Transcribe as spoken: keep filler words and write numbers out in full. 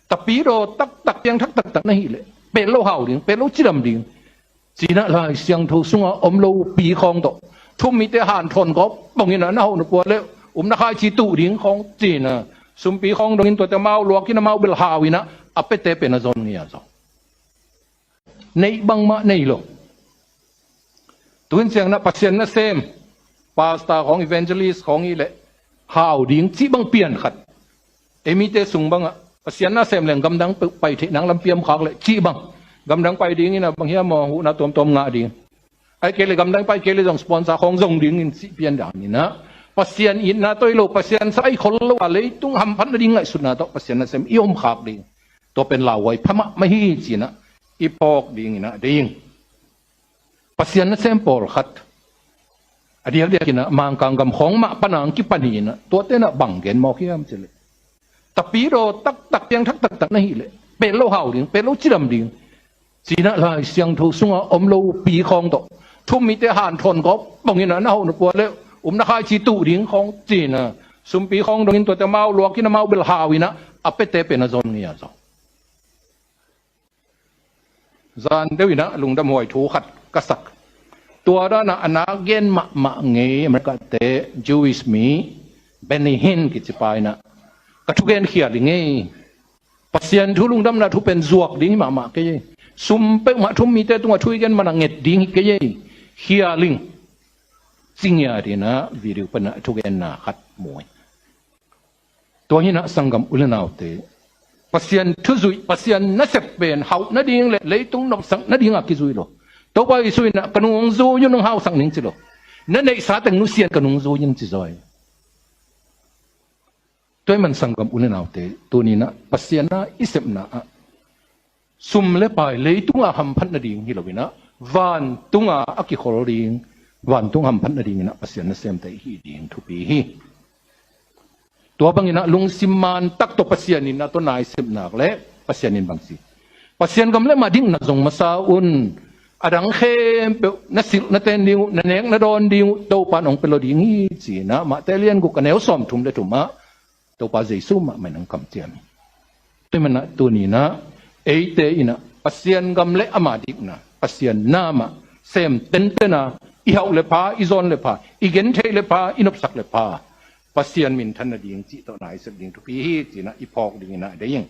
Tapidaw taktak, piangthak taktak na hih leh, pelh lo hau ding, pelh lo cidam ding. Ci-in ah Lai Siangtho sungah om lopi khawng tawh, thu-um mite hanthawn gawp bangin ah na hauh na pua leh, um na khaici tuh ding khawng ci-in ah, sumpi khawng dongin tuate amau luakin amau bel hau-in ah, a piate pen a zon ngei a zong neih bangmah nei lo. Tu-in ciangin ah Pasian nasem, pastor khawng, evangelist khawng hi leh, hau ding cih bang pian khat. Ei mite sung bangah Pasian nasem leng gamdang pai theih nang lampi om khak leh cih bang, gamdang pai dingin ah bang hiam maw, huhna tuamtuam ngah ding. Ahih kei leh gamdang pai kei leh zong sponsor khawng zong dingin cih pian danin ah, Pasian itna tawh hi lo, Pasian sa a i khol lo a, leitung hamphat nading ngaihsutna tawh Pasian nasem i om khak ding, tua pen lauhuai pha mahmah hi ci-in ah i phawk dingin ah deih ing. Pasian nasem pawlkhat, a diakdiakin ah Mangkang gam khawng mah pan a hong kipan hi-in ah, tuate in ah bang gen mawk hiam cih leh, tapidaw taktak, piangthak taktak na hih leh, pelh lo hau ding, pelh lo cidam ding. Ci-in ah Lai Siangtho sungah om lopi khawng tawh, thu-um mite hanthawn gawp bangin ah na hauh na pua leh, um na khaici tuh ding khawng ci-in ah, sumpi khawng dongin tuate amau luakin amau bel hau-in ah, a piate pen a zon ngei a zong. Zan deuh in ah lungdamhuai thu khat ka sak. Tua dan ah a nak gen mahmah ngei America-te Jewish mi, Benny Hinn kici pa in ah, ka thugen khial ing ei. Pasian thu, lungdamna thu pen zuak ding hi mahmah kei ei. Sum peuhmah thu-um mite tungah thu i gen man a nget ding hi kei ei. Khial ing, ci ngiat in ah video pan ah thugenna khat mu hi. Tua hi-in ah sanggam u leh naute, Pasian thu zuih, Pasian nasep pen hauh nading leh leitung nopsak nading a kizui lo. Topa Jesu in ah, ka nung zui un, hong hausak ning ci lo. Na neihsa teng nusia in, ka nung zui un ci zaw hi. Tua ahih man sanggam u leh naute, tuni-in ah Pasian na i sepna ah, sum leh pai leitung a hamphat nading hi lo-in ah, vantung a a kikhol ding, vantung hamphat nadingin ah Pasian nasemte i hih ding thupi hi. Tua bangin ah lungsim man tak tawh Pasian itna tawh na i sep nak leh, Pasian in bang ci? Pasian gam leh ama dikna zong masa un. A dang khempeuh na silh na ten ding uh, na nek na dawn ding uh Topa in hong pia lo ding hi ci-in ah Mate lian guk a neu sawmthum leh thum ah Topa Jesu mahmah in hong kamciam hi. Tua ahih man ah tuni-in ah eite in ah Pasian gam leh ama dikna, Pasian na mah sem tenten a, i hauh leh pha, i zawn leh pha, i gentheih leh pha, i nopsak leh pha, Pasian minthan nading cih tawh na i sep ding thupi hi ci-in ah i phawk dingin ah deih ing.